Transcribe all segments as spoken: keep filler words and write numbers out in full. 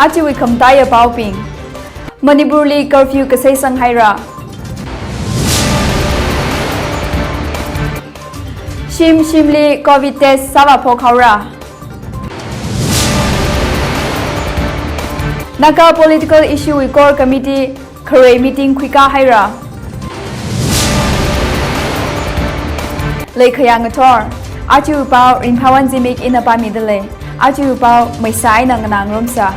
Ajawui khamataiya paobing. Manipurli curfew kasai sanghaira. Shim shimli covid test sāvāphok haora. Naga political issue wui core committee kharei meeting khuikā haira. Leikhayā ngathor, ajawui pao Ringphāwon Zimik ina pāmidalei. Ajawui pao maisā eina nganā ngarumsa.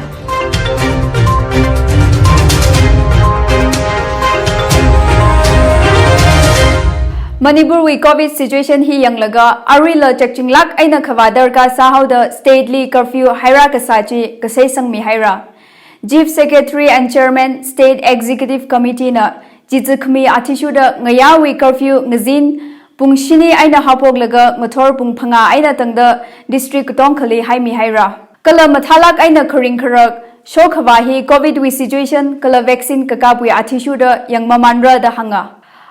Manipurwui covid situation hi yanglaga, aruila chakchinglāk eina khavā darkar sāhaoda state li curfew haira kasā chi kasai sangmihaira. Chief Secretary and Chairman State Executive Committee na chizikhami athishurda ngayāwui curfew ngazin pung shini eina haophoklaga ngathor pung phangā eina tangda district katongkhali haimihaira. Kala mathālāk eina kharing kharak shokhavā hi covid wui situation kala vaccine kakapwui athishurda yangmamanra da hānga.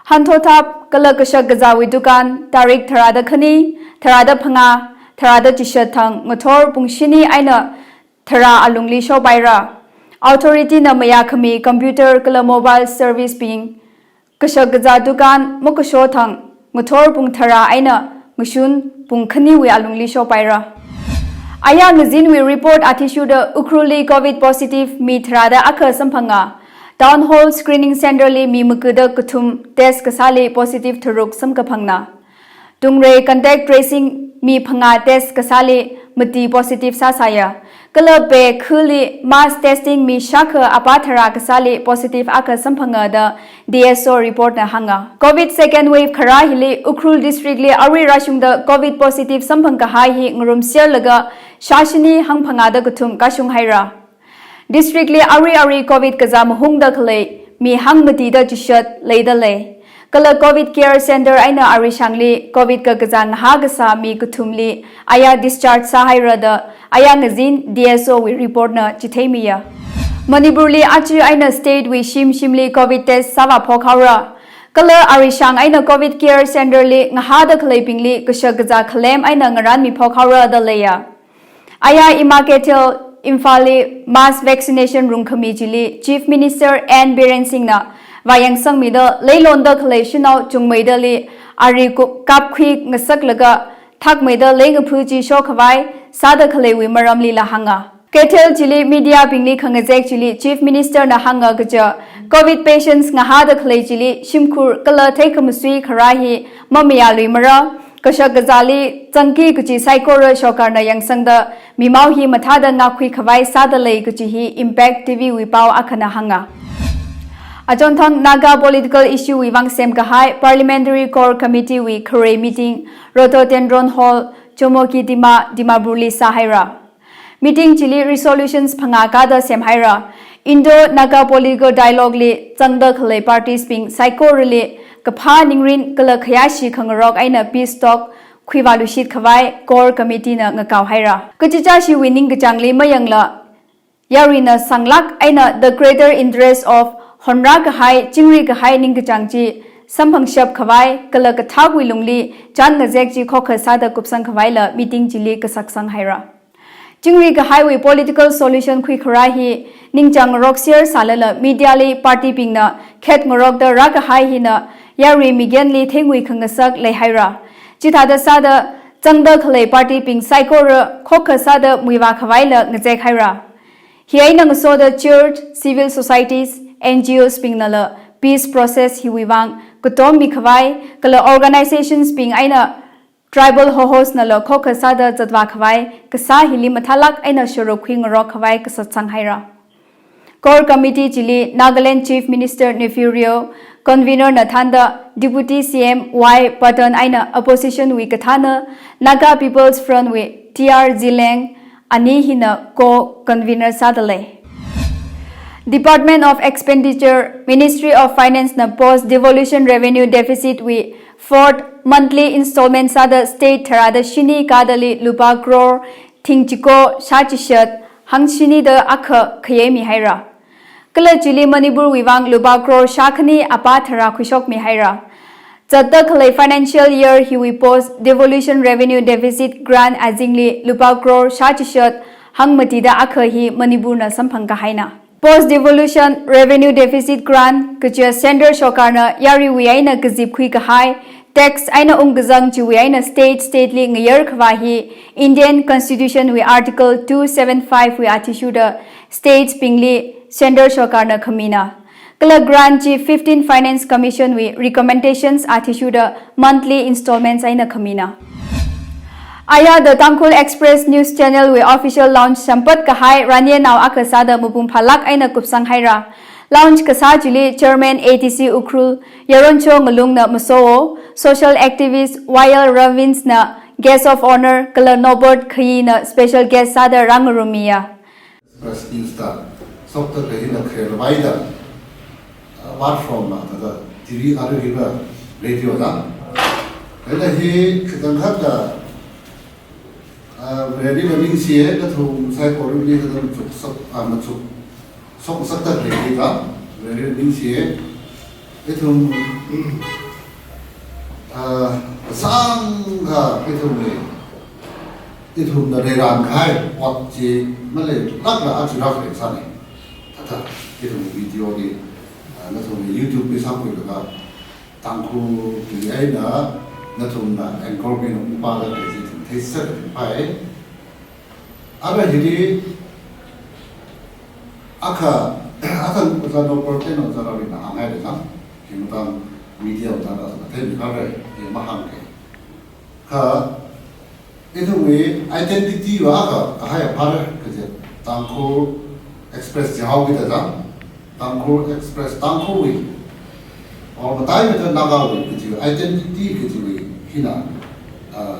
Hanthothap kala kashak kazāwui dukan tarik tharāda khani, tharāda phangā, tharāda chishat thang ngathor pung shini eina tharā alungli shopaira. Authority na mayākhami computer kala mobile service bing kashak kazā dukan makasho thang ngathor pung tharā eina ngashun pung khaniwui alungli shopaira. Aya ngazinwui report athishurda Ukhrulli covid positive mi tharāda akha samphanga. Town Hall Screening Center li mi magada kathum test kasāli positive tharuk samkaphangna. Tungrei contact tracing mi phangā test kasāli mati positive sāsāya. Kala Pei khuli mass testing mi shākha apā tharā kasāli positive akha samphanga da D S O report na hānga. Covid second wave kharā hili Ukhrul district li arui rāshungda covid positive samphang kahai hi ngarumserlaga shāshini hangphangāda kathum kashung haira. District li arui arui covid kazā mahungda khalei mi hangmatida chishat leidalei. Kala covid care center eina arishangli covid kakazā ngahā kasā mi kathumli aya discharge sāhaira da aya ngazin D S O wui report na chitheimiya. Manipurli aja eina state wui shim shimli covid test sāvāphok haora. Kala arishang eina covid care center li ngahāda khaleibingli kashak kazā khalem eina ngaranmiphok haora da leiya. Aya ima Keithel Imphalli mass vaccination rungkhami chili Chief Minister N Biren Singh na vāyangsangmida leilonda khalei shanao chungmeidali ari ku-, kapkhui ngasaklaga thakmeida leingaphu chi shokhavai sāda khaleiwui maramlila hānga. Keithel chili media bingli khangazek chili Chief Minister na hānga kaja covid patients ngahāda khalei chili shimkhur kala theikhamasui kharā hi mamayāluimara. Kashak kazāli zangki kachi saikora shokarna yangsangda mimao hi mathāda ngakhui khavai sāda lei kachi hi Impact T V wui pao akhana hānga. Achonthang Naga political issue wui vang semkahai Parliamentary Core Committee wui kharei meeting Rhododendron Hall, Chowmukedima, Dimapurli sāhaira. Meeting chili resolutions phangā kada semhaira. Indo-Naga Political Dialogue li zangda khalei parties bing saikorali kaphā ningrin kala khayāshi khangarok eina peace talk khuivāluishit khavai Core Committee na ngakao haira. Kachichāshiwui ningkachāngli mayangla, yaruina sanglāk eina the greater interest of honra kahai, chingri kahai ningkachāng chi samphangshap khavai kala kathakwui lungli chān ngazek chi khokha sāda kupsang khavaila meeting chili kasaksang haira. Chingri kahaiwui political solution khuikharā hi ningchāng ngarokser sālala media li party bingna khet ngarokda rākahai hina yarui migenli thengwi khangasak leihaira. Chithāda sāda zangda khalei party bing saikora khokha sāda muivā khavaila ngazek haira. Hi eina ngasoda church, civil societies, N G Os bingnala peace process hiwui vang katommi khavai kala organizations bing eina tribal hohos nala khokha sāda zatvā khavai kasā hili mathālāk eina shorok khuingarok khavai kasatsang haira. Core Committee chili Nagaland Chief Minister Neiphiu Rio, Convener na thānda Deputy C M Y Patton eina Opposition wui kathāna Naga People's Front wui T R Zeliang ani hina Co-Convener sāda lei. Department of Expenditure, Ministry of Finance na post devolution revenue deficit wui fourth monthly installment sāda state tharāda shini kadali lupā crore thing chiko shāchishat hangshinida akha khayeimi haira. Kala chili Manipur wui vang lupā crore shākhani apā tharā khuishokmi haira. Zatda khalei financial year hiwui post devolution revenue deficit grant azingli lupā crore shāchishat Hāngmatida akha hi Manipurna samphang kahaina. Post devolution revenue deficit grant kaja Central Sarkarna yaruiwui eina kazipkhui kahai, tax eina ungkazang chiwui eina state state li ngayar khavā hi Indian Constitution wui Article two seven five wui athishurda states bingli Central Sarkarna khamina. Kala grant chi fifteen Finance Commission wui recommendations athishurda monthly installments eina khamina. Aya The Tangkhul Express News Channel wui official launch sampat kahai Ranyenao akha sāda mapung phālāk eina kupsang haira. Launch kasā chili Chairman A D C Ukhrul, Yaroncho Ngalungna masoo, social activist Y L Ravinsna guest of honour, kala Norbert Khayina special guest sāda rāngarumiya. Press News da, sokta kahina kharel vaida, apart from na, thāda T V, other river, radio da. Kala hi kachangkhat da, ah, radio da ningshiya, nathum saikorali thāda machuk sak, ah, machuk, sok sakta radio da, radio da ningshiya. Ithum, ah, sāngkha ithumli, ithumna leiran kahai ot chi maleilākla aja rak leisāni. Thāda, ithum video li, ah, nathumli YouTube li sākhuilaga, Tangkhulli eina, nathumna anchorman ungpāda kaji ithum theisāda pai. Ara hili, akha, akha Oja Norbert eina Oja Ravina hānghaida chang, hi matang media tangda thāda theimi kharei, hi mahāngkei. Kha, ithumwui identity va akha, kahai apar kaje, Tangkhul Express jihaokida chang, Tangkhul Express, Tangkhulwui, or mataimeida Nagawui kajiwui, identity kajiwui hina, ah,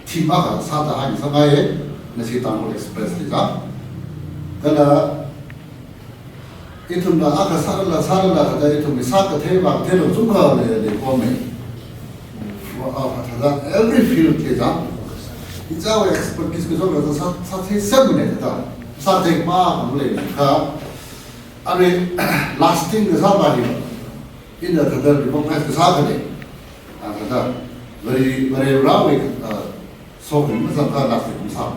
theme akha sāda haisāngaiya, nashi Tangkhul Express li chang. Kala, ithumna akha sālala, sālala, thāda ithumli sākathei vākatheila chungkha lei, leipomei. Wa, ah, thāda every field li chang. Ichāwui expertise kachungkha sā, sāthei semna thāda. Sāthei pa hāngleiakha. Arui lasting kasā pa hi. Ina thāda recognize kasā khalei. Ah, thāda, very, very rarely, ah, so hi mazangkha lasting kasā.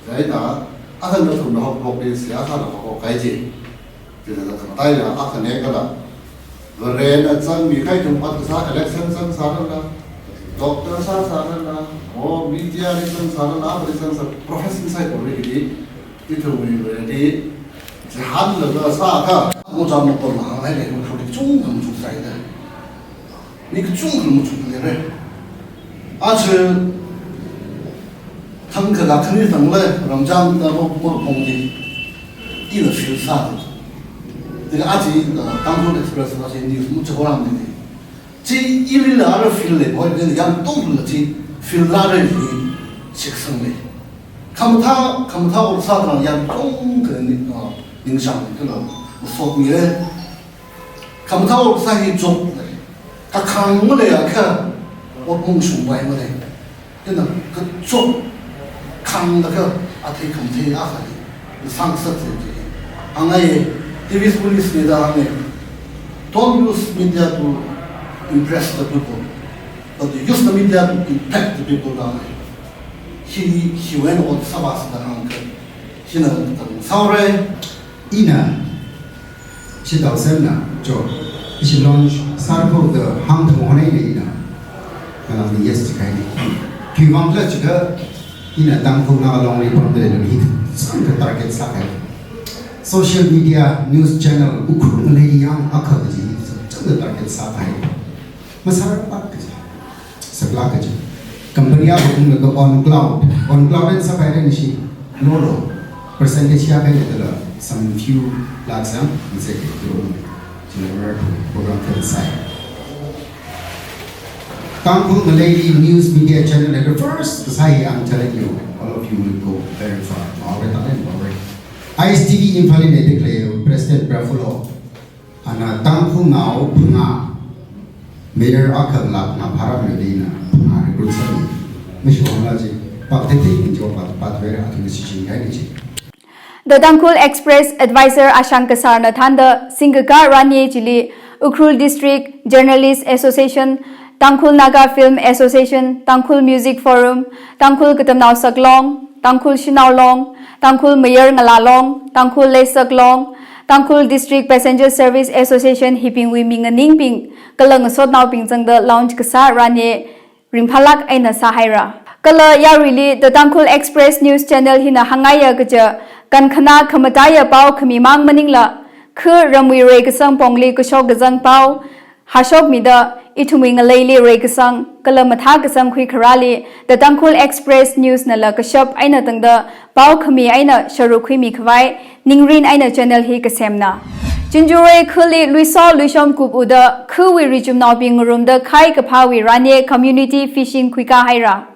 Chieina, athang nathumna haophokli, siyasana haophok kahai chi. Chithāda khamataiya, akhane kala. Varena zangmi kahai ithum ot kasā election zangsālala, doctor sāsālala, o media li zangsālala, avāli zangsā profession saikorali, ithumwui Vareli, chihānlaga sākha. Oja Norbert hānghailei, ithum kachungkha machuksaida. Mi kachungkha machukleira. Aja thangkha lakhani thangla, ramcham da mo, mo pongdi. Ila feel sāda. Thāda aja, uh, Tangkhul Express va chi news machuk rāmdi. Chi ilila ara feel lei, hoi, thāda yāmtungla chi feel lāra hi shitsang lei. Khamathā, khamathā ot sāda yāmtungkha ni, uh, ningshang kala, masotmira. Khamathā ot sā hi chok lei. Kakhang maleiakha, ot mungshung vai malei. Chieina kachok khanglaga athei khamathei akha hi, sāngasaksa chi. Hāngngai, T V police li da hāngngai. Don't use media to impress the people, but use the media to impact the people da hāngngai. Hi, hiwui eina ot sāvāsa da hāngkha. Hina tang sāhaora. Ina, chi Daosemna, cho, ishi launch sāra kho da hāngthang haonaina ina. Ngalāngli yes chikahaina. Khiwuivang khala jiakha, ina Tangkhul Naga Long li pamda leida hi, sāngkha target sākahai. Social media, news channel, Ukhrul ngalei yang akha kaji, sāngkha target sākahai. Masāra pat kaji. Saklāk kaji. Company akha unglaga on cloud. On cloud eina sāpaira nishi. Lolo. Percentage ya kahaina thāla some few lakhs ang, nise ke kilo. Chila program kan sai. Tangkhul ngalei news media channel at the first, kasā hi, I'm telling you, all of you will go very far. Maore talent, Maore. I S T V Imphal eina dikle President Prafulla. Ana Tangkhulnao phangā, mayor akha lak na pharam lei na phangā recruit sāmi. Mishi wangla chi, pak thei thei min jo pat, pat vera athum si ching gai ni chi. The Tangkhul Express Advisor Ashang Kasarna thānda, singkakā ranye chili, Ukhrul District Journalist Association, Tangkhul Naga Film Association, Tangkhul Music Forum, Tangkhul Katamnao Saklong, Tangkhul Shanao Long, Tangkhul Mayar Ngala Long, Tangkhul Leisak Long, Tangkhul District Passenger Service Association hibingwui minganingbing kala ngasotnaobing zangda launch kasā rane ringphālāk eina sāhaira. Kala yaruili The Tangkhul Express News Channel hina hāngngaiya kaja kankhana khamataiya pao khami mang maningla, khu ramwui reikasang pongli kashok kazang pao hāshokmida, ithumwui ngaleili reikasang kala mathākasang khuikharāli The Tangkhul Express News nala kashap eina tangda pao khami eina sharuk khuimi khavai ningrin eina channel hi kasemna. Chinjurei khuli luiso luishom kup uda khuwui richumnaobing ngarumda khai kaphāwui rane community fishing khuikā haira.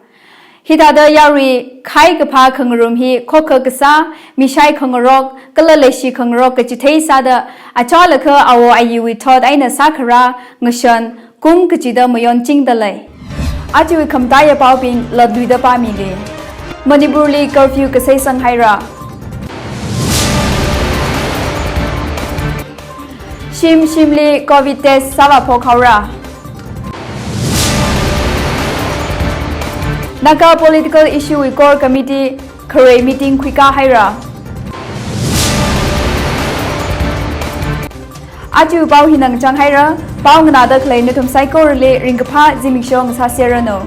Hithāda yarui khai kaphā khangarum hi khokha kasā, mishai khangarok, kala leishi khangarok kachithei sāda, achālakha awo ayiwui thot eina sākharā ngashan kum kachida mayonchingda lei. Ajawui khamataiya paobing latluida pāmili. Manipurli curfew kaseisang haira. Shim shimli Covid test sāvāphok haora. Naga political issue wui core committee kharei meeting khuikā haira. Aja pao hina ngachang haira, pao nganāda khalei nathum saikorali ringkaphā zimiksho ngasāserranu.